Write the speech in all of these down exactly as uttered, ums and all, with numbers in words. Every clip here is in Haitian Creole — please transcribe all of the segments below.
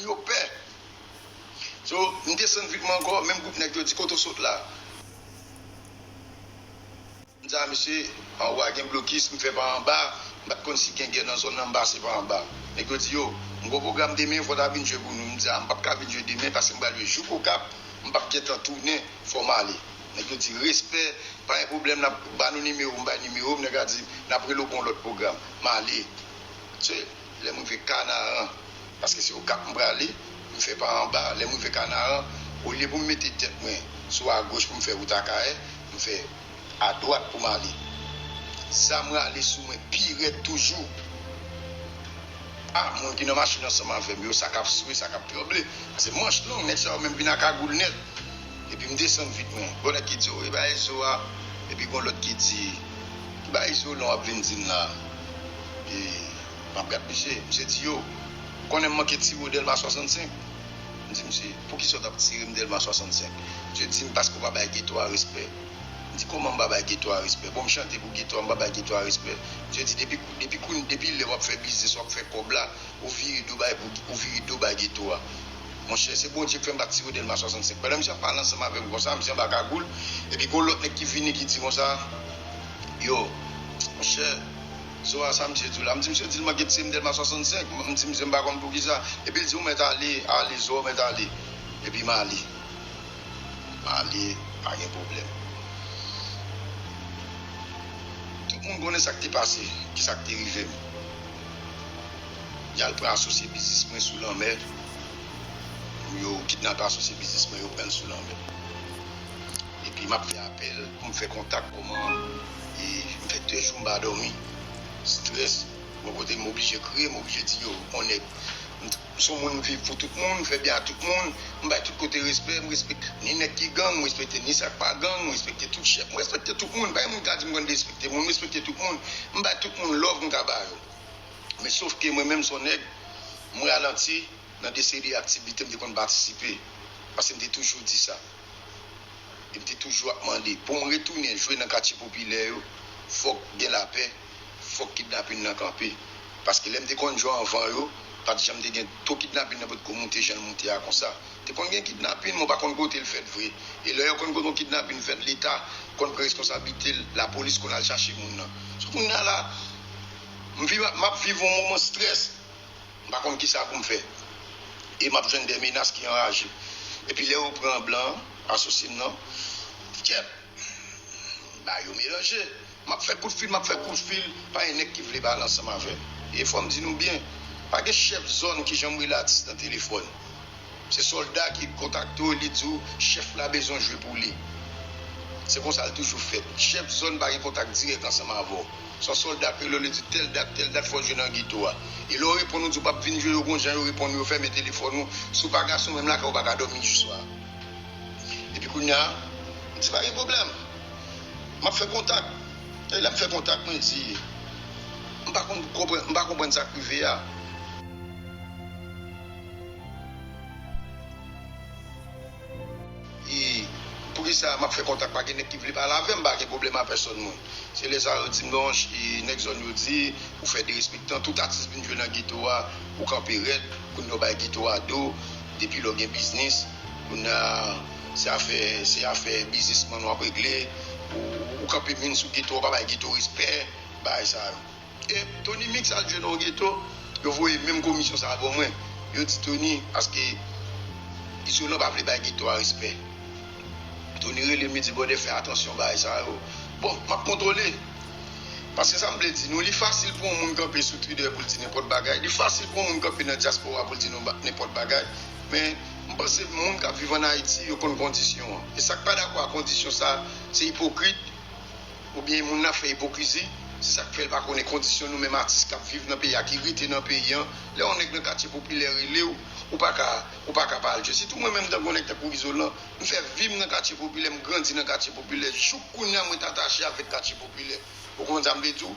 yo pè. So, m desann vit mwen ankò, menm gwoup nèg yo di, "Kote w sot la?" M di a mesye, anwo a gen blokis, m fè pa anba, m pa t konn si gen gè nan zòn nan, m pase pa anba. Nèg yo di, "Yo, m gon pwogram demen, fò w ta vin jwe pou nou." M di a, "M p ap ka vin jwe demen paske m pral jwe jouk Okap, m p ap gentan tounen, fò m ale." Nèg yo di, "Respè, pa gen pwoblèm, n ap ba nou nimewo w." M bay nimewo m, nèg la di, "N ap rele w pou yon lòt pwogram." M ale. Se lè m rive Kanaran, paske se Okap m prale, m fè pa anba. Lè m rive Kanaran, olye pou m mete tèt mwen sou agoch pou m fè wout Akayè, m fè adwat pou m ale. Zam rale sou mwen pi rèd toujou. A, moun ki nan machin ansanm avè m yo, sa k ap swe, sa k ap tranble. Paske manch long, nèg sa yo menm vin a kagoul nèt. Epi m desann vit mwen. Gon nèg ki di, "O, e bagay zo a." Epi gon lòt ki di, "Ki bagay zo w lan w ap vin di m la?" E m ap gad misye, misye di, "Yo, ou konnen m manke tire w Dèlma swasannsenk?" M di misye, "Poukisa w t ap tire m Dèlma swasannsenk?" Misye di m, "Paske w pa bay geto a respè." M di, "Kòman m pa bay geto a respè? Bon, m chante pou geto a, m pa bay geto a respè?" Misye di, "Depi, depi koun-, depi lè w ap fè biznis, w ap fè kòb la, ou vire do bay pou, ou vire do bay geto a." Monchè, se Bondye k fè m pa t tire w Dèlma swasannsenk. Pandan misye ap pale ansanm avè m konsa, misye anba kagoul, epi gon lòt nèg ki vini ki di konsa, "Yo, monchè, zo a sa misye di w la?" M di, "Misye di l manke tire m Dèlma swasannsenk." M di, "Misye, m pa konn poukisa." Epi l di, "Ou mèt ale, ale, zo a, ou mèt ale." Epi m ale. M ale, pa gen pwoblèm. Tout moun konnen sa k te pase, ki sa k te rive m. Y al pran asosye biznis mwen sou lanmè. Yo kidnape asosye biznis mwen, yo pran l sou lanmè. Epi m ap fè apèl pou m fè kontak kòman, e m fè de jou m pa dòmi. Strès, bon kote m oblije kriye, m oblije di yo, on nèg, m, m se yon moun, m viv pou tout moun, m fè byen a tout moun, m bay tout kote respè, m respekte ni nèg ki gang, m respekte ni sa k pa gang, m respekte tout chèf, m respekte tout moun, pa gen moun ka di m konn derespekte moun, m respekte tout moun, m bay tout moun love m ka ba yo. Men sof ke mwen menm se yon nèg, m ralanti nan de seri de aktivite m te konn patisipe, paske m te toujou di sa. E m te toujou ap mande, pou m retounen jwe nan katye popilè yo, fòk gen lapè, fòk kidnapin nan kanpe. Paske lè m te konn jwe anvan yo, pa t janm te gen two kidnapin nan potko moute jan l moute a konsa. Te konn gen kidnapin, men w pa konn kote l fèt vre. E lè yo konn kote yon kidnapin fèt, Leta konn pran responsablite l, lapolis konn al chache moun nan. So kounye a la, m viv, m ap viv yon moman strès. M pa konn kisa pou m fè. E m ap jwenn de menas ki anraje. Epi lè yo pran blan an, asosye m nan, kèt, bagay yo melanje. M ap fè kout fil, m ap fè kout fil, pa gen nèg ki vle pale ansanm avè m. E fò m di nou byen, pa gen chèf zòn ki janm rele atis nan telefòn. Se sòlda ki kontakte w, li di w chèf la bezwen jwe pou li. Se konsa l toujou fèt. Chèf zòn pa gen kontak dirèk ansanm avè w. Se yon sòlda k rele w, li di tèl dat, tèl dat fò w jwe nan geto a. E lè w reponn, ou di w p ap vin jwe, yo gon jan yo reponn ou, yo fèmen telefòn ou. Si w pa gason, menm lakay ou pa ka dòmi jou swa. Epi kounye a, m di pa gen pwoblèm. M ap fè kontak. E lè m fè kontak, mwen di, m pa konn konprann, m pa konprann sa k rive a. E poukisa m ap fè kontak, pa gen nèg ki vle pale avè m, pa gen pwoblèm a pèsòn mwen. Se lè sa yo di m non, e nèg zòn yo di, ou fè derespektan, tout atis vin jwe nan geto a, ou kanpe rèd, kounye a w bay geto a do, depi lè w gen biznis, kounye a se afè, se afè biznisman w ap regle, ou, ou kanpe min sou geto a, w pa bay geto respè, bagay sa yo. E Tony Mix al jwe nan yon geto, yo voye menm komisyon sa a ban mwen. Yo di Tony, paske Izolan pa vle bay geto a respè. Tony rele m, li di, "Brother, fè atansyon bagay sa yo." Bon, m ap kontwole. Paske sa m vle di nou, li fasil pou yon moun kanpe sou Twitter pou l di nenpòt bagay. Li fasil pou yon moun kanpe nan dyaspora pou l di nou ba-, nenpòt bagay. Men, m panse moun k ap viv ann Ayiti, yo konn kondisyon an. E sa k pa dakò a kondisyon sa, se ipokrit, oubyen moun nan fè ipokrizi, se sa k fè l pa konnen kondisyon nou menm atis k ap viv nan peyi a, ki rete nan peyi an. Lè yon nèg nan katye popilè rele w, ou pa ka, ou pa ka pa al jwe. Sitou mwen menm, tankou yon nèg tankou Izolan, m fè vi m nan katye popilè, m grandi nan katye popilè. Jouk kounye a, mwen t atache avèk katye popilè. Ou konprann sa m vle di w?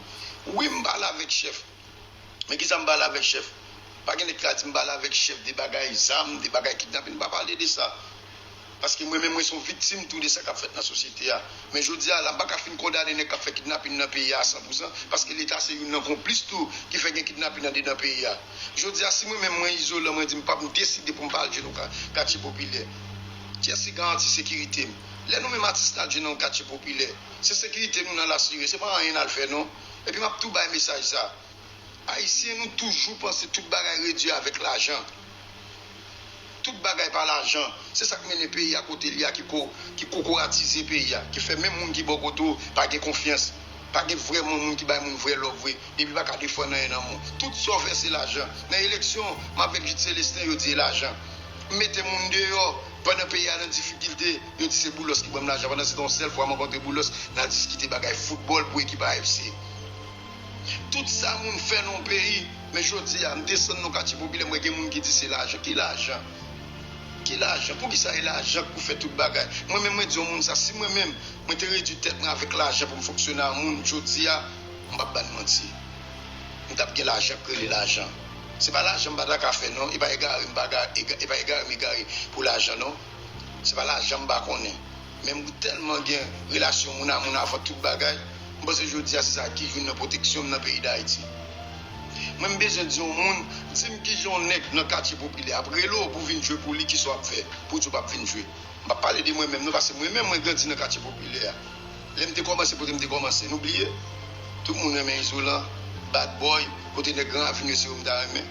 Wi, m pale avèk chèf. Men kisa m pale avèk chèf? Pa gen nèg ki ka di m pale avèk chèf de bagay zam, de bagay kidnapin, m pa pale de sa. Paske mwen menm, mwen se yon viktim tou de sa k ap fèt nan sosyete a. Men jodi a la, m pa ka fin kondane nèg k ap fè kidnapin nan peyi a a san pou san, paske Leta se youn nan konplis tou ki fè gen kidnapin andedan peyi a. Jodi a, si mwen menm mwen izolan, mwen di m p ap, m deside pou m pa al jwe nan ka-, katye popilè, kiyès ki garanti sekirite m? Lè nou menm atis n al jwe nan yon katye popilè, se sekirite nou n al asire, se pa anyen n al fè non. Epi m ap tou bay mesaj sa. Ayisyen, nou toujou panse tout bagay redui avèk lajan. Tout bagay pa lajan. Se sa k mennen peyi a kote l ye a, ki ko-, ki kokoratize peyi a, ki fè menm moun ki bò kote w pa gen konfyans. Pa gen vrèman moun ki bay moun vrè love vre. Epi pa ka defann anyen nan moun. Tout sa w fè se lajan. Nan eleksyon, m avèk Jude Célestin, yo di e lajan. M mete moun deyò, pandan peyi a nan difikilte, yo di se Boulos ki ban m lajan. Pandan se tan yon sèl fwa m rankontre Boulos, n al diskite bagay foutbòl pou ekip A F C. Tout sa moun fè nan yon peyi, men jodi a, m desann nan katye popilè, m wè gen moun ki di se lajan. Ki lajan? Ki lajan? Poukisa e lajan k pou fè tout bagay? Mwen menm, mwen di yon moun sa, si mwen menm, mwen te redui tèt mwen avèk lajan pou m fonksyone ak moun, jodi a, m p ap ba n manti. M t ap gen lajan k rele lajan. Se pa lajan m pa ta ka fè non, e pa egare m pa ga-, ega-, e pa egare m egare pou lajan non. Se pa lajan m pa konnen. Men m tèlman gen relasyon moun a moun avan tout bagay, m panse jodi a se sa ki youn nan pwoteksyon m nan peyi Dayiti. Mwen m bezwen di yon moun, di m kijan yon nèg nan katye popilè ap rele w pou vin jwe pou li, kisa w ap fè pou w di w p ap vin jwe. M p ap pale de mwen menm non, paske mwen menm mwen grandi nan katye popilè a. Lè m te kòmanse, kote m te kòmanse, nou bliye? Tout moun renmen Izolan, Bad Boy, kote nèg Gran Ravin yo se yo m ta renmen,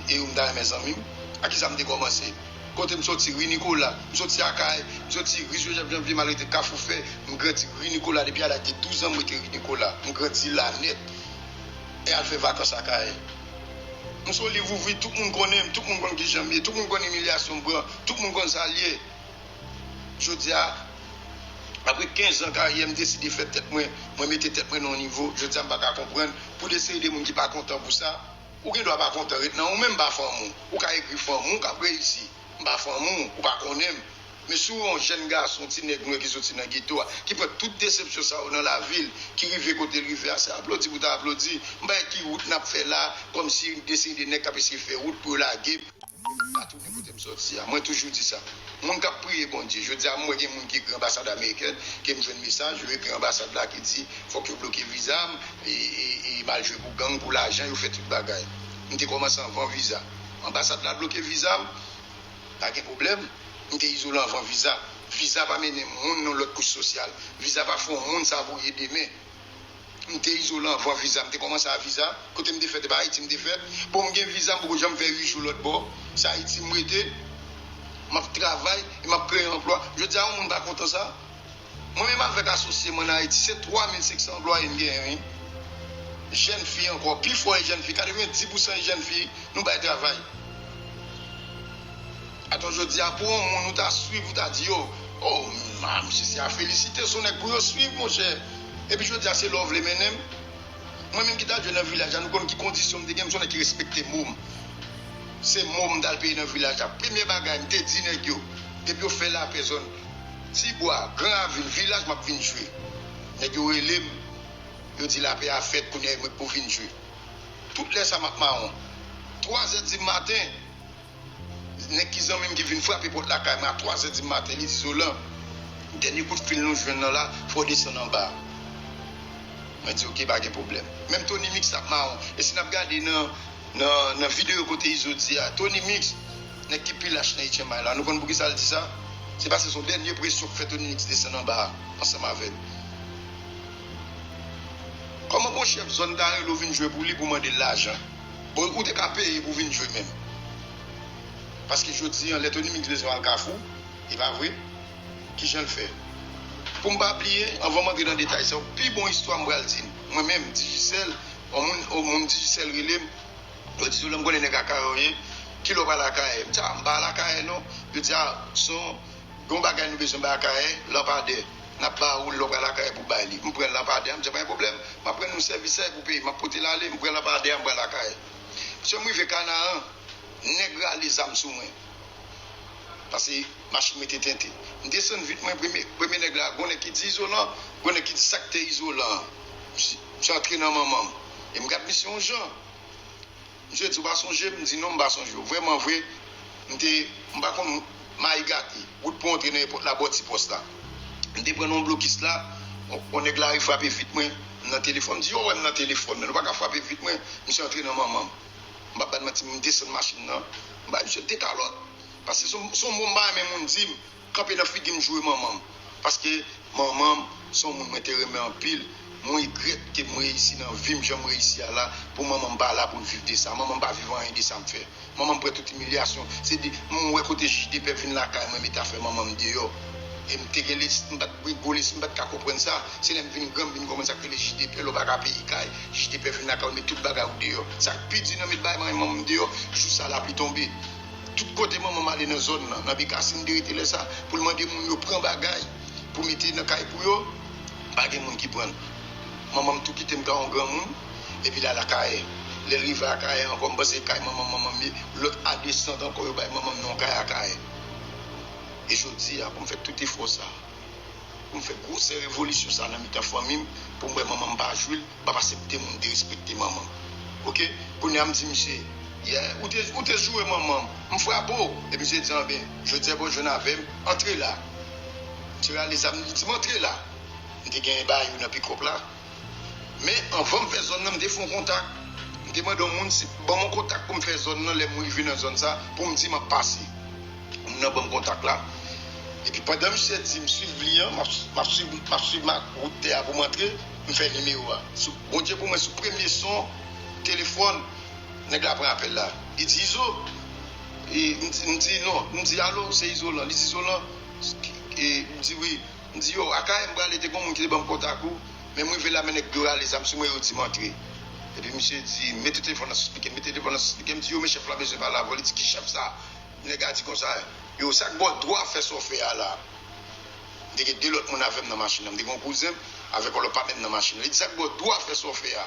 e yo m ta renmen zanmi m. A kisa m te kòmanse? Kote m soti, Ri Nikola. M soti Akayè, m soti Ri Jozèf Janvye, m al rete Kafou Fè, m grandi Ri Nikola. Depi a laj de douz an, m rete Ri Nikola. M grandi la nèt. E al fè vakans Akayè. M se yon liv ouvri, tout moun konnen m, tout moun konn kijan m ye, tout moun konn imilyasyon m pran, tout moun konn sa l ye. Jodi a, apre kenz an karyè, m deside fè tèt mwen, mwen mete tèt mwen nan yon nivo. Jodi a, m pa ka konprann. Pou de seri de moun ki pa kontan pou sa, ou gen dwa pa kontan, ret nan ou menm, m pa fanm ou. Ou ka ekri fanm ou k ap reyisi. M pa fanm ou, ou pa konnen m. Men si w yon jèn gason, ti nèg nwè ki soti nan geto a, ki pran tout desepsyon sa yo nan lavi l, ki rive kote l rive a, se aplodi pou ta aplodi. M pa wè ki wout n ap fè la, kòmsi de seri de nèg k ap eseye fè wout pou yo lage m. Pa tounen kote m soti a. Mwen toujou di sa. Moun k ap priye Bondye. Jodi a, m wè gen moun ki ekri anbasad amerikèn, ke m jwenn mesaj, yo ekri anbasad la ki di, fòk yo bloke viza m, e, e, e m al jwe pou gang, pou lajan, yo fè tout bagay. M te kòmanse anvan viza. Anbasad la bloke viza m, pa gen pwoblèm. M te izolan anvan viza. Viza pa mennen moun nan lòt kouch sosyal. Viza pa fè yon moun sa voye demen. M te izolan anvan viza. M te kòmanse a viza. Kote m te fèt, e pa Ayiti m te fèt. Bon, m gen viza, m poko janm fè uit jou lòt bò. Se Ayiti m rete. M ap travay e m ap kreye anplwa. Jodi a, yon moun pa kontan sa. Mwen menm avèk asosye m ann Ayiti, se twa mil senk san anplwaye n genyen, wi. Jèn fi ankò, pifò e jèn fi, katrevenndis pousan e jèn fi, nou bay travay. Atò jodi a, pou yon moun ou ta swiv, ou ta di, yo, oh, ah, misye se a felisite, se yon nèg pou yo swiv, monchè. Epi jodi a, se la w vle mennen m. Mwen menm ki t al jwe nan vilaj la, nou konn ki kondisyon m te gen, m se yon nèg ki respekte mo m. Se mo m t al peye nan vilaj la. Premye bagay, m te di nèg yo, depi yo fè lapè zòn Tibwa, Gran Ravin, vilaj, m ap vin jwe. Nèg yo rele m, yo di lapè a fèt, kounye a e mwen k pou vin jwe. Tout lè sa m ap mawon. Twazè di maten, nèg ki zanmi m ki vin frape pòt lakay mwen a twazè di maten, li di, Zolan, dènye kout fil nou jwenn nan la, fò w desann anba a. Mwen di, oke, pa gen pwoblèm. Menm Tony Mix t ap mawon. E si n ap gade nan, nan, nan videyo kote Izo di a, Tony Mix, nèg ki pi lach nan H M I la, nou konn poukisa l di sa? Se paske se yon dènye presyon k fè Tony Mix desann anba a, ansanm avè l. Kòman pou yon chèf zòn ta rele w vin jwe pou li pou w mande l lajan? Bon, ou te ka peye pou w vin jwe menm. Paske jodi a, lè Tony Mix bezwen al Kafou, e pa vre? Kijan l fè? Pou m pa bliye, anvan m antre nan detay sa yo, pi bon istwa m pral di n. Mwen menm, Digicel, yon moun, yon moun Digicel rele m, yo di, Zolan, m konnen nèg Akayè w ye, kilè w pral Akayè? M di, a, m pa al Akayè non. Yo di, a, se yon, gen yon bagay nou bezwen bay Akayè, lanpadè. N ap ba ou l lè w pral Akayè pou w bay li. M pran lanpadè a, m di, pa gen pwoblèm, m ap rann nou sèvis sa, epi w peye, m ap pote l ale, m pran lanpadè a, m pral Akayè. Sè m rive Kanaran, nèg rale zam sou mwen. Paske machin mwen te tente. M desann vit mwen, premye, premye nèg la, gon nèg ki di izolan, gon nèg ki di sa k te izolan an. Misye, misye antre nan manman m. E m gad misye yon jan. Misye di, ou pa sonje m? M di, non, m pa sonje w. Vrèman vre, m te, m pa konn, Mayi Gate, wout pou antre nan èpòt la, bò ti pòs la. M te pran nan yon blokis la, yon, yon nèg lari frape vit mwen, m nan telefòn. M di, yo wè m nan telefòn, men nou pa ka frape vit mwen, misye antre nan manman m. M p ap ba n manti, m desann machin nan, m bay misye de kalòt. Paske se yon, se yon mo m pa renmen moun di m, kanpe nan figi m joure manman m. Paske manman m se yon moun mwen te renmen anpil. Mwen regrèt ke m reyisi nan vi m, jan m reyisi a la, pou manman m pa la pou l viv de sa. Manman m pa viv anyen de sa m fè. Manman m pran tout imilyasyon. Se de, m wè kote jij de pè vin lakay mwen, met afè manman m deyò. E m te gen lespri, m pa t gen gwo lespri, m pa t ka konprann sa. Se lè m vin gran, m vin konprann sa k rele jij de pè, lè w pa ka peye kay, jij de pè vin lakay ou, met tout bagay ou deyò. Sa k pi di nan met bay manman m deyò, jou sa lapli tonbe. Tout kote manman m ale nan zòn nan, nan Bekasin, m te rete lè sa, pou l mande moun yo pran bagay, pou mete nan kay pou yo, pa gen moun ki pran l. Manman m tou kite m ka yon granmoun, epi l al Akayè. Lè l rive Akayè ankò, m panse kay manman manman m ye, lòt a desant ankò, yo bay manman m nan yon kay Akayè. E jodi a, pou m fè tout efò sa, pou m fè gwosè revolisyon sa nan mitan fanmi m, pou m wè manman m pa jwi l, m ap aksepte moun derespekte manman m. Oke? Kounye a m di misye, yeah, ou te, ou te joure manman m, m frape w. Epi misye di, anben, jodi a pou w jwenn avè m, antre la. Misye rale zam li, li di m antre la. M te gen bayou nan pikòp la. Men anvan m fè zòn nan, m te fè yon kontak. M te mande yon moun si, ban m yon kontak pou m fè zòn nan, lè m rive nan zòn sa, pou m di m ap pase. Moun nan ban m kontak la. Epi pandan misye di m swiv li an, m ap, m ap swiv, m ap swiv ma, wout tè a pou m antre, m fè nimewo a. Sou, Bondye pou mwen, sou premye son telefòn, nèg la pran apèl la. Li di, Izo? E, m di, m di, non. M di, alo, se Izolan. Li di, Izolan? E, m di, wi. M di, yo, Akayè m prale, te gen yon moun ki te ban m kontak ou, men m rive la, men nèg yo rale zam sou mwen, yo di m antre. Epi misye di, mete telefòn nan sou spikè, mete telefòn nan sou spikè. M di, yo, men chèf la bezwen pale avè w. Li di, ki chèf sa? Nèg la di konsa, yo, sa k ba w dwa fè sa w fè a la? M te gen de lòt moun avè m nan machin nan. M te gen yon kouzen m avèk yon lòt patnè m nan machin nan. Li di, sa k ba w dwa fè sa w fè a?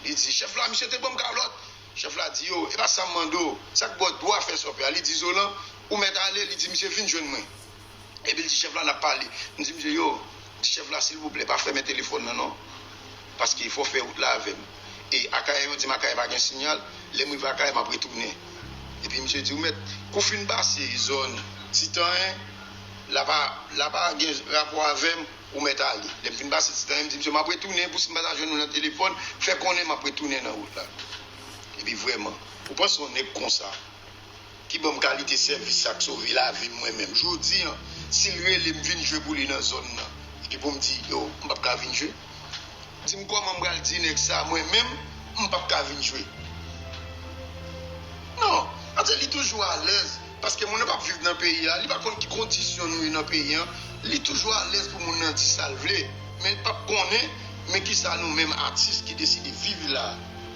Li di, chèf la, misye te ban m kalòt. Chèf la di, yo, e pa sa m mande w. Sa k ba w dwa fè sa w fè a? Li di, Izolan, ou mèt ale. Li di, misye vin jwenn mwen. Epi l di chèf la, n ap pale. M di misye, yo, di chèf la, silvouplè, pa fèmen telefòn nan, non. Paske fò w fè wout la avè m. E Akayè, yo di m Akayè pa gen siyal. Lè m rive Akayè, m ap retounen. Epi misye di, ou mèt, kou w fin pase zòn Titanyen, la pa, la pa gen rapò avè m, ou mèt ale. Lè m fin pase Titanyen, m di misye, m ap retounen, pou si m pa ta jwenn ou nan telefòn, fè konnen m ap retounen nan wout la. Epi vrèman, ou panse yon nèg konsa, ki ban m kalite sèvis sa k sove lavi m mwen menm. Jodi a, si l rele m vin jwe pou li nan zòn nan, epi pou m di, yo, m p ap ka vin jwe. Di m kòman m pral di nèg sa, mwen menm, m p ap ka vin jwe. Non, sa vle di li toujou alèz, paske moun nan p ap viv nan peyi a, li pa konn ki kondisyon nou ye nan peyi a, li toujou alèz pou moun nan di sa l vle, men l p ap konnen, men kisa nou menm atis ki deside viv la.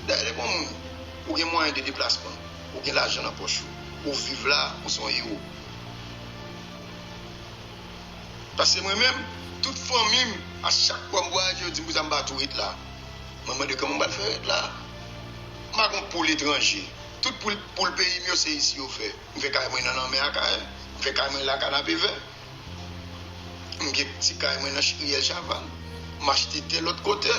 Dayè, lè gon moun, ou gen mwayen de deplasman, ou gen lajan nan pòch ou, ou viv la, ou se yon ewo. Paske mwen menm, tout fanmi m, a chak fwa m vwayaje, yo di m pou sa m pa tou ret la. Mwen mande kòman m pral fè ret la. M pa gon poul etranje. Tout poul, poul peyi m yo, se isi yo fè. M fè kay mwen nan lanmè Akayè. M fè kay mwen la Kanapevè. M gen ti kay mwen nan Riyèl Chavann. M achte tè lòt kote.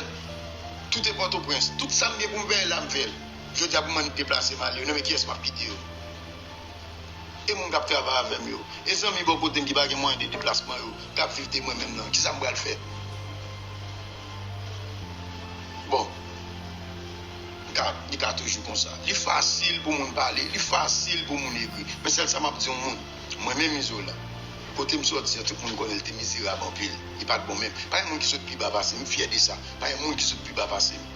Tout e Pòtoprens. Tout sa m gen pou m fè la, m fè l. Jodi a pou m annik deplase m ale yo, nan men kiyès m ap kite yo? E moun k ap travay avè m yo? E zanmi bò kote m ki pa gen mwayen de deplasman yo, k ap viv de mwen menm nan? Kisa m pral fè? Bon, li ka, li ka toujou konsa. Li fasil pou moun pale, li fasil pou moun ekri. Men sèl sa m ap di yon moun, mwen menm Izolan, kote m sòti an, tout moun konnen l te mizerab anpil. Li pa t bon menm. Pa gen moun ki sot pi ba pase m, m fyè de sa. Pa gen moun ki sot pi ba pase m.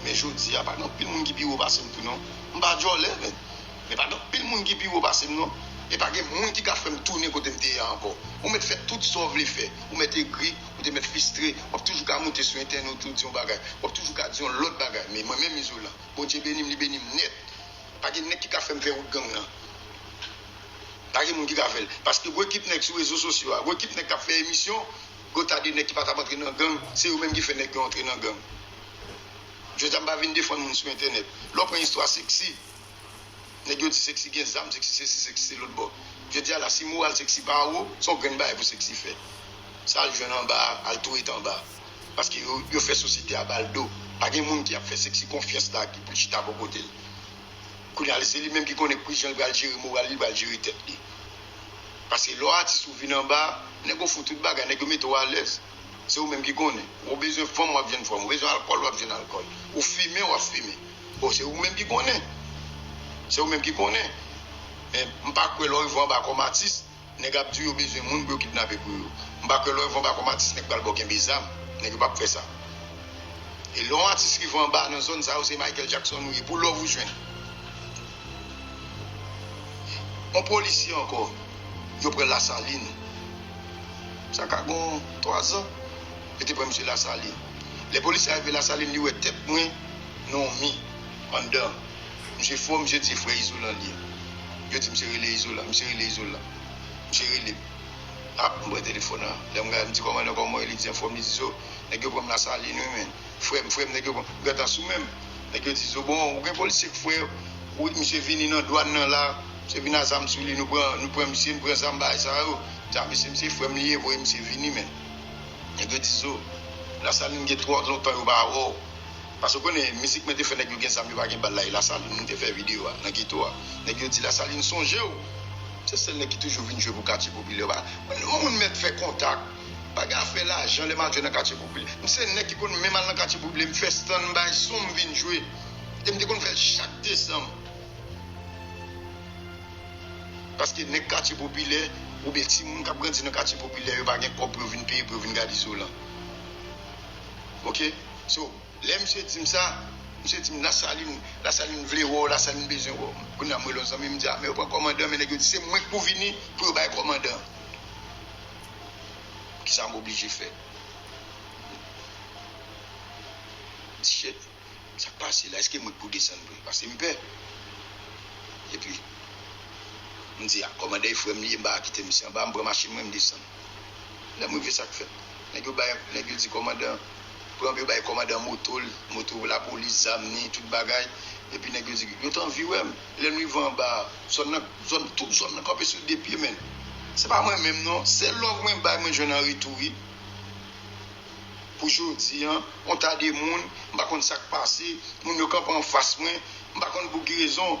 Men jodi a, pa gen anpil moun ki pi wo pase m tou non. M pa djòlè, men, men pa gen anpil moun ki pi wo pase m non. E pa gen moun ki ka fè m tounen kote m te ye a ankò. Ou mèt fè tout sa w vle fè. Ou mèt egri, ou te mèt fristre, w ap toujou ka moute sou entènèt ou di yon bagay. W ap toujou ka di yon lòt bagay. Men mwen menm Izolan, Bondye beni m, li beni m nèt. Pa gen nèg ki ka fè m fè wout gang nan. Pa gen moun ki ka fè l. Paske gwo ekip nèg sou rezo sosyo a, gwo ekip nèg k ap fè emisyon, gwo ta de nèg ki pa t ap antre nan gang, se yo menm ki fè nèg yo antre nan gang. Jodi a m pa vin defann moun sou entènèt. Lè w pran istwa Sexy, nèg yo di Sexy gen zam, Sexy sesi, Sexy se lòt bò. Jodi a la, si moral Sexy pa wo, se yon grenn bagay pou Sexy fè. Sa l jwenn anba a, al tou ret anba. Paske yo, yo fè sosyete a ba l do. Pa gen moun ki ap fè Sexy konfyans la ki pou chita bò kote l. Kounye a, se li menm ki konnen kijan l pral jere moral li, li pral jere tèt li. Paske lè w atis ou vin anba, nèg yo fout tout bagay, nèg yo mete w alèz. Se ou menm ki konnen. Ou bezwen fanm, w ap jwenn fanm. Ou bezwen alkòl, w ap jwenn alkòl. Ou fimen, w ap fimen. Bon, se ou menm ki konnen. Se ou menm ki konnen. Men m pa kwè lè w rive anba kòm atis, nèg ap di w yo bezwen moun pou yo kidnape pou yo. M pa kwè lè w rive anba kòm atis, nèg pral ba w kenbe zam. Nèg yo p ap fè sa. E lè yon atis rive anba nan zòn sa yo, se Michael Jackson ou ye. Pou love ou jwenn. Yon polisye ankò, yo pran Lasalin. Sa ka gon twa zan. Yo te pran misye Lasalin. Lè polisye a rive Lasalin, li wè tèt mwen nan yon mi anndan. Misye fò, misye di se frè Izolan li ye. Yo di misye rele Izolan, misye rele Izolan. Misye rele m. Ap, m pran telefòn nan. Lè m gade, m di kòmandan kòman w ye, li di anfòm, li di so, nèg yo pran m Lasalin wi, men. Frè m, frè m, nèg yo pran m. Gentan sou men m. Nèg yo di zo, bon, ou gen polisye k frè w. Wi, misye vini nan dwàn nan la. Misye vin a zam sou li, nou pran, nou pran misye, nou pran zam bagay sa yo. Di a mesye, misye frè m li ye, voye misye vini, men. Nèg yo di zo, Lasalin gen twò lontan yo pa wè w. Paske w konnen, mizik mwen te fè nèg yo gen zam, yo pa gen bal la, e Lasalin, m te fè videyo a, nan geto a. Nèg yo di Lasalin sonje w. Se sèl nèg ki toujou vin jwe pou katye popilè yo. Pa, yon moun mèt fè kontak. Pa gen afè lajan lè m al jwe nan katye popilè. M se nèg ki konn menm al nan katye popilè, m fè stand, m bay son, m vin jwe. E m te konn fè l chak desanm. Paske nèg katye popilè, oubyen timoun k ap grandi nan katye popilè, yo pa gen kòb pou yo vin peye pou yo vin gade Izolan. Oke? So, lè misye di m sa, misye di m Lasalin, Lasalin vle wè w, Lasalin bezwen wè w. Kounye a m rele yon zanmi, m di, a, men yo pran kòmandan, men nèg yo di se mwen k pou vini pou yo bay kòmandan. Kisa m oblije fè? M di, shit, sa k pase la, èske mwen k pou desann vre? Paske m pè. Epi, m di, a, kòmandan e frè m li ye, m pa kite misye anba, m pran machin mwen, m desann. Lè m rive, sa k fèt? Nèg yo bay, nèg yo di kòmandan, pran yo bay kòmandan moto l, moto lapolis, zam ni, tout bagay. Epi nèg yo di, yo t anvi wè m. Lè n rive anba, zòn nan, zòn, tout zòn nan kanpe sou de pye, men. Se pa mwen menm, non. Se love mwen bay, mwen jwenn an retou, wi. Pou jodi a, yon ta de moun, m pa konn sa k pase, moun yo kanpe anfas mwen, m pa konn pou ki rezon.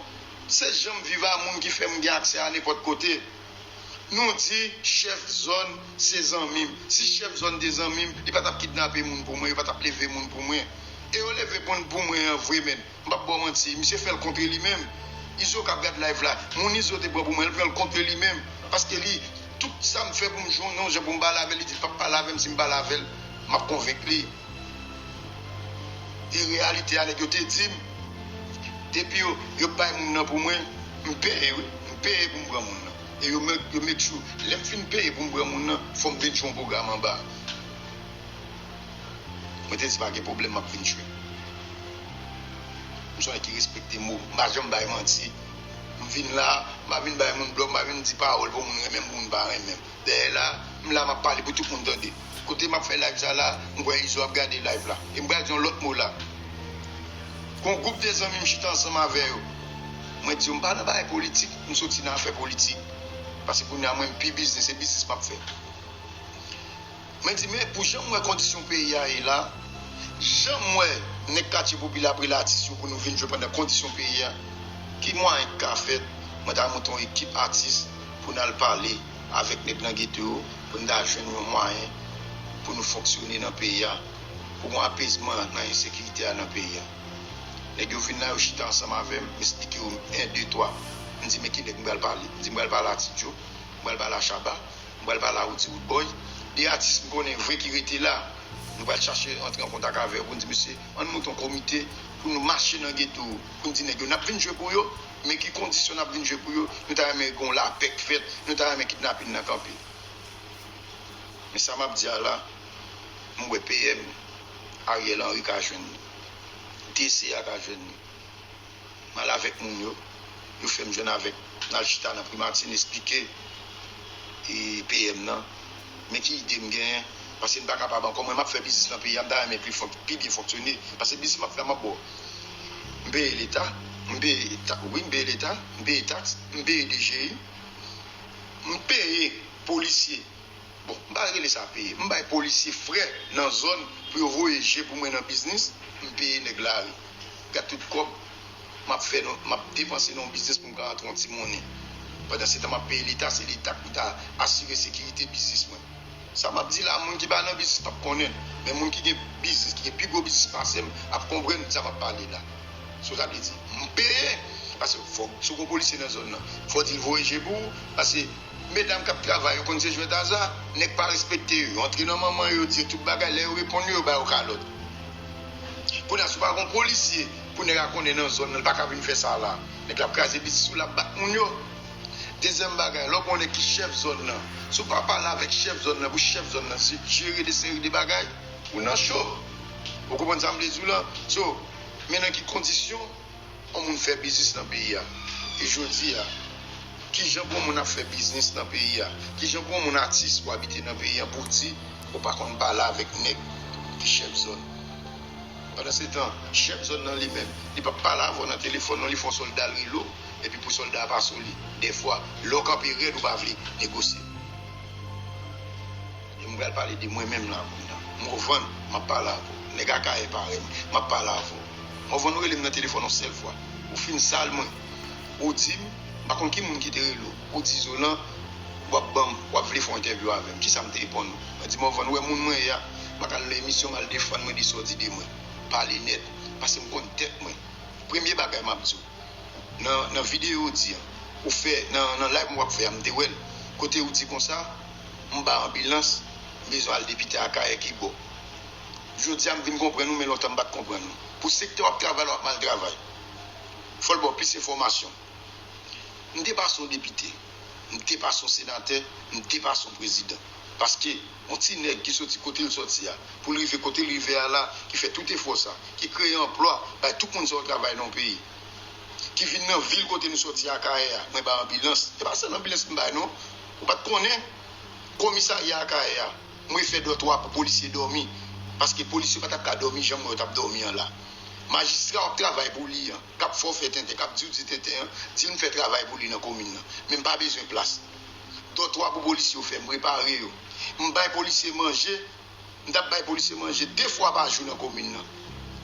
Se jan m viv a moun ki fè m gen aksè a nenpòt kote. Nou di chèf zòn se zanmi m. Si chèf zòn te zanmi m, li pa t ap kidnape moun pou mwen, yo pa t ap leve moun pou mwen. E yo leve moun pou mwen an vre, men. M p ap ba w manti, misye fè l kontre li menm. Izo k ap gad live la, moun Izo te pran pou mwen, l pran l kontre li menm. Paske li, tout sa m fè pou m jwenn yon jan pou m pale avè l, li di l p ap pale avè m si m pale avè l, m ap konvenk li. E reyalite a, nèg yo te di m, depi yo, yo bay moun nan pou mwen, m peye wi, m peye pou m pran moun nan. E yo make, yo make sure, lè m fin peye pou m pran moun nan, fò m vin jwe yon pwogram anba. Mwen te di pa gen pwoblèm, m ap vin jwe. M se yon nèg ki respekte mo, m pa janm bay manti. M vin la, m pa vin bay moun blòf, m pa vin di pawòl pou moun renmen m, pou moun pa renmen m. Dèyè la, m la, m ap pale pou tout moun tande. Kote m ap fè live sa la, m kwè Izo ap gade live la. E m pral di yon lòt mo la. Gon gwoup de zanmi m chita ansanm avè yo. Mwen di yo, m pa nan bagay politik, m soti nan afè politik. Paske kounye a mwen, m pi biznis, se biznis m ap fè. Mwen di, men pou jan m wè kondisyon peyi a ye la, jan m wè nèg katye popilè ap rele atis yo pou nou vin jwe pandan kondisyon peyi a, ki mwayen k ka fèt? Mwen ta monte yon ekip atis pou n al pale avèk nèg nan geto yo, pou n ta jwenn yon mwayen pou nou fonksyone nan peyi a, pou gon apezman nan ensekirite a nan peyi a. Nèg yo vin la, yo chita ansanm avè m, m esplike yo en, de, twa. M di, men kilè m pral pale? M di, m pral pale a Ti Djo, m pral pale a Shabba, m pral pale a Roody Roodboy. De atis m konnen vre ki rete la. Nou pral chache antre an kontak avè yo pou n di, mesye, ann monte yon komite pou nou mache nan geto, pou n di nèg yo, n ap vin jwe pou yo, men ki kondisyon n ap vin jwe pou yo, nou ta renmen gen yon lapè k fèt, nou ta renmen kidnapin nan kanpe. Men sa m ap di a la, m wè P M Ariel Henry ka jwenn li. D C a ka jwenn li. M al avèk moun yo. Yo fè m jwenn avèk, n al chita nan primati, n esplike, e, P M nan. Men ki ide m genyen, paske m pa kapab ankò. Mwen, m ap fè biznis nan peyi a, m ta renmen pi fò, pi byen fonksyone. Paske biznis m ap fè a, m ap ba w. M peye Leta, m peye ta-, wi, m peye Leta, m peye taks, m peye D G I, m peye polisye. Bon, m pa rele sa peye. M bay polisye frè nan zòn pou yo voye je pou mwen nan biznis, m peye nèg lari. Gad tout kòb m ap fè nan, m ap depanse nan yon biznis pou m ka rantre yon ti monnen. Pandan se tan m ap peye Leta, se Leta ki pou ta asire sekirite biznis mwen. Sa m ap di la, moun ki pa nan biznis p ap konnen l. Men moun ki gen biznis, ki gen pi gwo biznis pase m, ap konprann sa m ap pale la. So sa vle di, m peye, paske fò, si w gon polisye nan zòn nan, fò w di l voye je pou ou, paske medam k ap travay, yo konn se jwèt aza, nèg pa respekte yo, yo antre nan manman yo, yo di yo tout bagay, lè yo reponn yo, yo ba yo kalòt. Kounye a, si w pa gon polisye, pou nèg la konnen nan zòn nan, l pa ka vin fè sa la. Nèg la ap kraze biznis ou, l ap bat moun yo. Dezyèm bagay, lè w gon nèg ki chèf zòn nan, si w pa pale avèk chèf zòn nan, pou chèf zòn nan se jere de seri de bagay, ou nan cho. Ou konprann sa m vle di w lan? So, men nan ki kondisyon yon moun fè biznis nan peyi a? E jodi a, kijan pou yon moun ap fè biznis nan peyi a? Kijan pou yon moun atis pou abite nan peyi a pou w di ou pa konn pale avèk nèg ki chèf zòn? Pandan se tan, chèf zòn nan li menm, li p ap pale avè w nan telefòn non, li fè yon sòlda l rele w, epi pou sòlda a pase w li. Dèfwa, lè w kanpe rèd, ou pa vle negosye. E m pral pale de mwen menm la kounye a. Morvan, m ap pale avè w. Nèg Akayè parèy mwen, m ap pale avè w. Morvan, ou rele m nan telefòn yon sèl fwa. Ou fin sal mwen. Ou di m, m pa konn ki moun ki te rele w. Ou di Zolan, w ap ban m, w ap vle fè yon entèvyou avè m. Kisa m te reponn ou? Mwen di, Morvan, ou wè moun mwen ye a, m pa ka al nan emisyon m al defann mwen de sa w di de mwen. Pale nèt, paske m konn tèt mwen. Premye bagay m ap di w, nan, nan videyo w di an, ou fè nan, nan live mwen w ap fè a, m te wè l, kote ou di konsa, m ba anbilans, m bezwen al depite Akayè ki bò. Jodi a m vin konprann ou, men lontan m pa t konprann ou. Pou sektè w ap travay la, w ap mal travay. Fò l ba w plis enfòmasyon. M te pase yon depite, m te pase yon senatè, m te pase yon prezidan. Paske yon ti nèg ki soti kote l soti a, pou l rive kote l rive a la, ki fè tout efò sa, ki kreye anplwa, bay tout moun sa yo travay nan yon peyi, ki vin nan vil kote nou soti Akayè a, mwen ba anbilans. E pa sèl anbilans m bay non. Ou pa t konnen komisarya Akayè a, mwen fè dòtwa pou polisye dòmi, paske polisye pa t ap ka dòmi jan m wè yo t ap dòmi an la. Majistra w ap travay pou li an, k ap fè w fè tenten, k ap di w di tenten an, di l m fè travay pou li nan komin nan. Men m pa bezwen plas. Dòtwa pou polisye yo fè, m prepare yo. M bay polisye manje, m t ap bay polisye manje de fwa pa jou nan komin nan.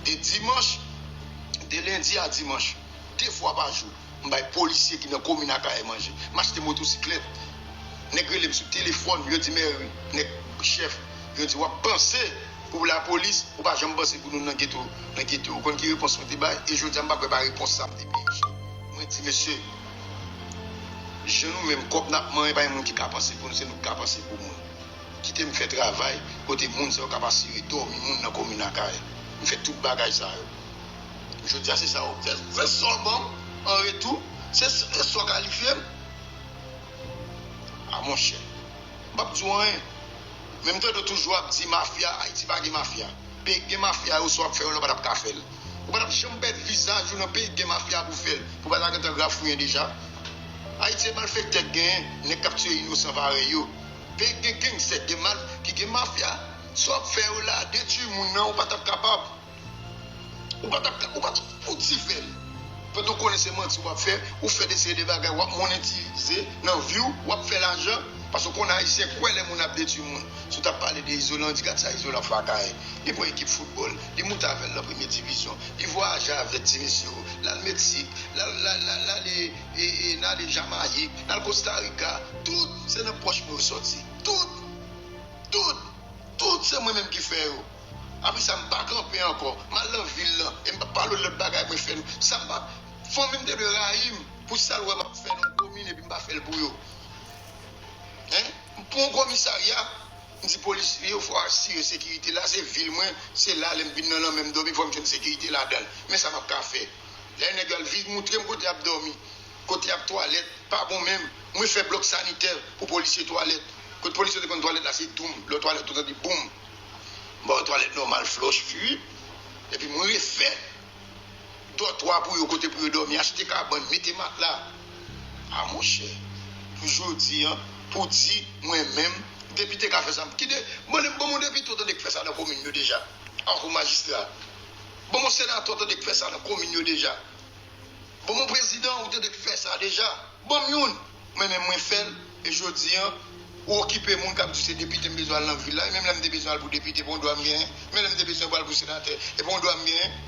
De dimanch, de lendi a dimanch, de fwa pa jou. M bay polisye ki nan komin Akayè manje. M achte motosiklèt. Nèg rele m sou telefòn, yo di, Mèri, nèg chèf, yo di, w ap panse pou lapolis, ou pa janm panse pou nou nan geto, nan geto. Ou konn ki repons mwen te bay? E jodi a, m pa kwè pa repons sa m te peye chè. Mwen di, mesye, jan nou menm, kòb n ap manyen, pa gen moun ki ka panse pou nou, se nou ki ka panse pou moun. Kite m fè travay kote moun sa yo k ap asire dòmi moun nan komin Akayè. M fè tout bagay sa yo. Jodi a, se sa yo fè. Se sa w ban m an retou, se, se sa w kalifye m. A monchè, m p ap di w anyen. Men m tande w toujou ap di mafya, Ayiti pa gen mafya. Peyi k gen mafya yo, sa w ap fè yo la, w pa t ap ka fè l. Ou pa t ap janm pèd vizaj ou nan peyi k gen mafya pou fè l, pou w pa ta gentan grafouyen deja. Ayiti se malfektè k genyen, nèg k ap tiye inosan parèy yo. Peyi k gen gangstè, k gen mal, ki gen mafya, sa w ap fè yo la, detwi moun nan, ou pa t ap kapab. Ou pa t ap, ou pa t ap fouti fè l. Pandan w konnen se manti w ap fè, ou fè de seri de bagay, w ap monetize nan vi w, w ap fè lajan, paske w konnen Ayisyen kwè lè moun ap detwi moun. Si w t ap pale de Izolan, di gad sa Izolan fè Akayè. Li pran ekip foutbòl, li moute avè l nan premye divizyon, li vwayaje avèk ti mesye yo, l al Meksik, l al, l al, l al, l ale, e, e, n ale Jamayik, n al Kosta Rika, tout se nan pòch mwen yo sòti. Tout! Tout! Tout se mwen menm ki fè yo. Apre sa, m pa kanpe ankò. M al nan vil lan. E m p ap pale w lòt bagay mwen fè nou. Sa m pa, fanmi m te dwe rayi m pou sa l wè m ap fè nan yon komin epi m pa fè l pou yo. Hein? M pran yon komisarya, m di polisye yo fò asire sekirite la, se vil mwen, se la lè m vin nan lanmè m dòmi, fò m jwenn sekirite ladan l. Men sa m ap ka fè. Lè nèg yo al vin moutre m kote y ap dòmi, kote y ap twalèt, pa bon menm. Mwen fè blòk sanitè pou polisye twalèt. Kote polisye te konn twalèt la, se doum. Lè w twalèt, ou tande boum. M ba yo twalèt nòmal, flòch, fwi. Epi mwen refè dòtwa pou yo, kote pou yo dòmi, achte kabann, mete matla. A monchè, pou jodi a, pou di mwen menm, depite ka fè sa. Ki de, ban m, ban m yon depite w tande k fè sa nan komin yo deja. Ankou majistra. Ban m yon senatè w tande k fè sa nan komin yo deja. Bon, mon prezidan, ou tande k fè sa deja. Ban m youn. Mwen menm, mwen fè l. E jodi a, ou okipe moun k ap di w se depite m bezwen al nan vil la. E menm lè m te bezwen al pou depite, e pa yon dwa m genyen. Menm lè m te bezwen pral pou senatè, e pa yon dwa m genyen.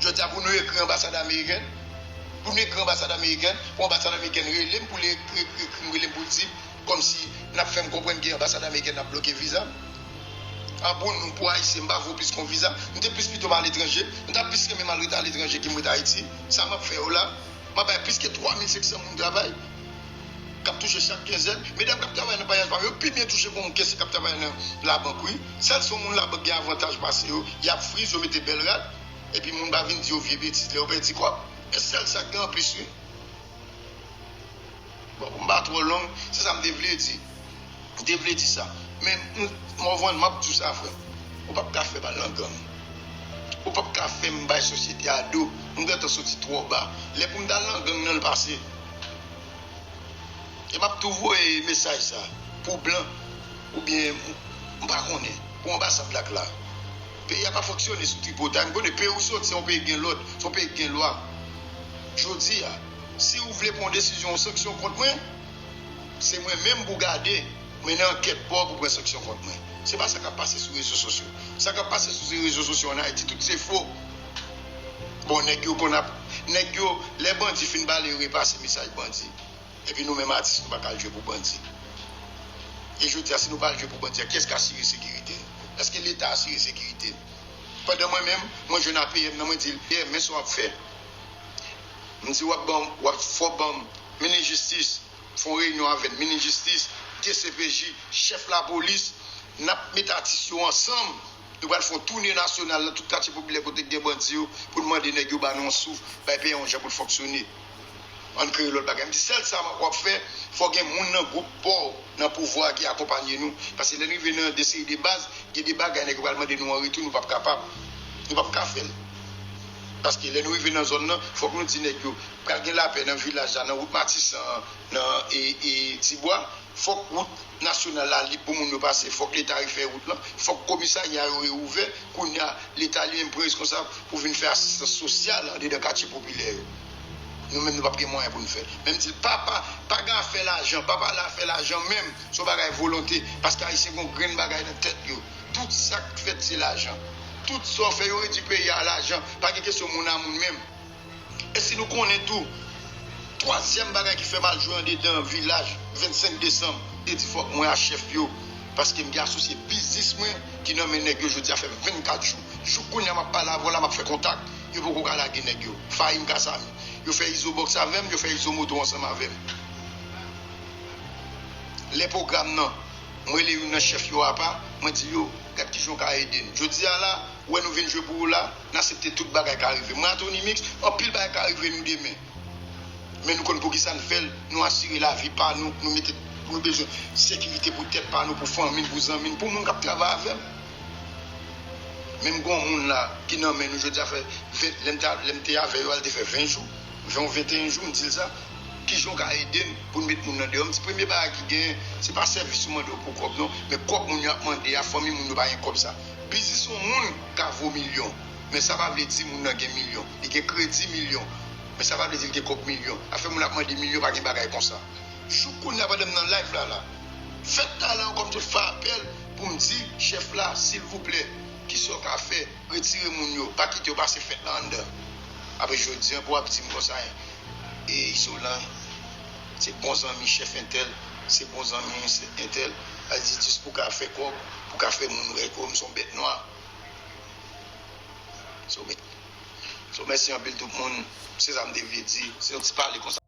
Jodi a, pou nou ekri anbasad amerikèn, Pou nou ekri anbasad amerikèn, pou anbasad amerikèn rele m, pou li ekri, ekri, ekri m, rele m pou l di m, kòmsi n ap fè m konprann ke anbasad amerikèn ap bloke viza m. An pou nou, pou Ayisyen, m pa vo plis ke yon viza. M te plis pito m aletranje. M ta plis renmen m al ret aletranje ke m ret Ayiti. Sa m ap fè yo la, m ap bay plis ke twa mil senk san moun travay k ap touche chak kenzèn. Medam k ap travay nan payaj pa m yo pi byen touche ke yon kese k ap travay nan labank, wi. Sèl si yon moun labank gen avantaj pase yo, y ap friz, yo mete bèl rad, epi moun pa vin di yo vye betiz lè yo pèdi kòb. E sèl sa k gen anplis, wi. Bon, pou m pa twò long, se sa m te vle di. M te vle di sa. Men, m, Morvan, m ap di w sa, frè m. Ou p ap ka fè m al nan gang. Ou p ap ka fè m bay sosyete a do. M gentan soti twò ba. Lè pou m t al nan gang nan, l pase. E m ap tou voye mesaj sa pou blan, oubyen m, m pa konnen, pou anbasad la k la. Peyi a pa fonksyone sou tripotay. M konnen peyi ou soti, se yon peyi ki gen lòd, se yon peyi ki gen lwa. Jodi a, si ou vle pran yon desizyon, yon sanksyon kont mwen, se mwen menm pou gade, mennen ankèt pa w pou pran sanksyon kont mwen. Se pa sa k ap pase sou rezo sosyo. Sa k ap pase sou rezo sosyo ann Ayiti, tout se fo. Bon, nèg yo konn ap, nèg yo, lè bandi fin pale, yo repase mesaj bandi. Epi nou menm atis, nou pa ka al jwe pou bandi. E jodi a, si nou pa al jwe pou bandi a, kiyès k asire sekirite n? Èske Leta asire sekirite n? Pandan mwen menm, mwen jwenn A P M nan, mwen di l, A P M, men sa w ap fè. M di, w ap ban m, w ap fò ban m minis jistis, fè yon reyinyon avè n, minis jistis, D C P J, chèf lapolis, n ap met atis yo ansanm. Nou pral fè yon toune nasyonal nan tout katye popilè kote k gen bandi yo pou n mande nèg yo ba nou yon souf, bay peyi a yon jan pou l fonksyone. Ann kreye lòt bagay. M di sèl sa w ap fè, fò gen moun nan gwoup pa w nan pouvwa a ki akonpanye nou. Paske lè n rive nan de seri de baz, gen de bagay nèg yo pral mande nou an retou, nou p ap kapab. Nou p ap ka fè l. Paske lè nou rive nan zòn nan, fòk nou di nèg yo, pral gen lapè nan vilaj la, nan wout Matisan an, nan, e, e, Tibwa. Fòk wout nasyonal la lib pou moun yo pase. Fòk Leta refè wout lan. Fòk komisarya yo reouvè. Kounye a, Leta li menm pran reskonsab pou vin fè asistans sosyal andedan katye popilè yo. Nou menm, nou p ap gen mwayen pou n fè l. Men m di l, pa, pa, pa gen afè lajan, pa pale afè lajan menm. Se yon bagay volonte. Paske Ayisyen gen yon grenn bagay nan tèt yo. Tout sa k fèt, se lajan. Tout sa w fè, yo redui peyi a a lajan. Pa gen kesyon moun a moun menm. E si nou konnen tou, twazyèm bagay ki fè m al jwe andedan vilaj vennsenk desanm, te di fòk mwen a chèf yo, paske m gen asosye biznis mwen ki nan men nèg yo jodi a fè vennkat jou. Jouk kounye a m ap pale avè w la, m ap fè kontak, yo poko ka lage nèg yo. Fahim Kasami. Yo fè Izo Box avè m, yo fè Izo Moto ansanm avè m. Lè pwogram nan, m rele youn nan chèf yo apa, mwen di yo, gad kijan w ka ede n. Jodi a la, ou wè nou vin jwe pou ou la, n aksepte tout bagay ka rive. Mwen a Tony Mix, anpil bagay ka rive nou demen. Men nou konn poukisa n fè l, nou asire lavi pa nou, nou mete, nou bezwen sekirite pou tèt pa nou, pou fanmi n, pou zanmi n, pou moun k ap travay avè n. Menm gen yon moun la ki nan men nou jodi a fè ven, lè m te, lè m te avè yo a, l te fè ven jou, ven ou venteyen jou, m di l sa. Kijan w ka ede n pou n met moun nan deyò? M di premye bagay ki genyen, se pa sèvis ou mande yo pou kòb non, men kòb moun yo ap mande a, fanmi moun yo pa gen kòb sa. Biznis yon moun ka vo milyon, men sa pa vle di moun nan gen milyon. Li gen kredi milyon, men sa pa vle di l gen kòb milyon. Afè moun ap mande milyon, pa gen bagay konsa. Jouk kounye a pandan m nan live la la, fèt talan kòm tout fè apèl pou m di chèf la, silvouplè, kisa w ka fè? Retire moun yo, pa kite yo pase fèt la anndan. Apre jodi a pou w ap di m konsa, e Isolan, se bon zanmi chèf entèl, se bon zanmi entèl. Al di jis pou ka fè kòb, pou ka fè moun wè ke m se yon bèt nwa. So, mè-, so, mèsi anpil tout moun. Se sa m te vle di. Se yon ti pale konsa.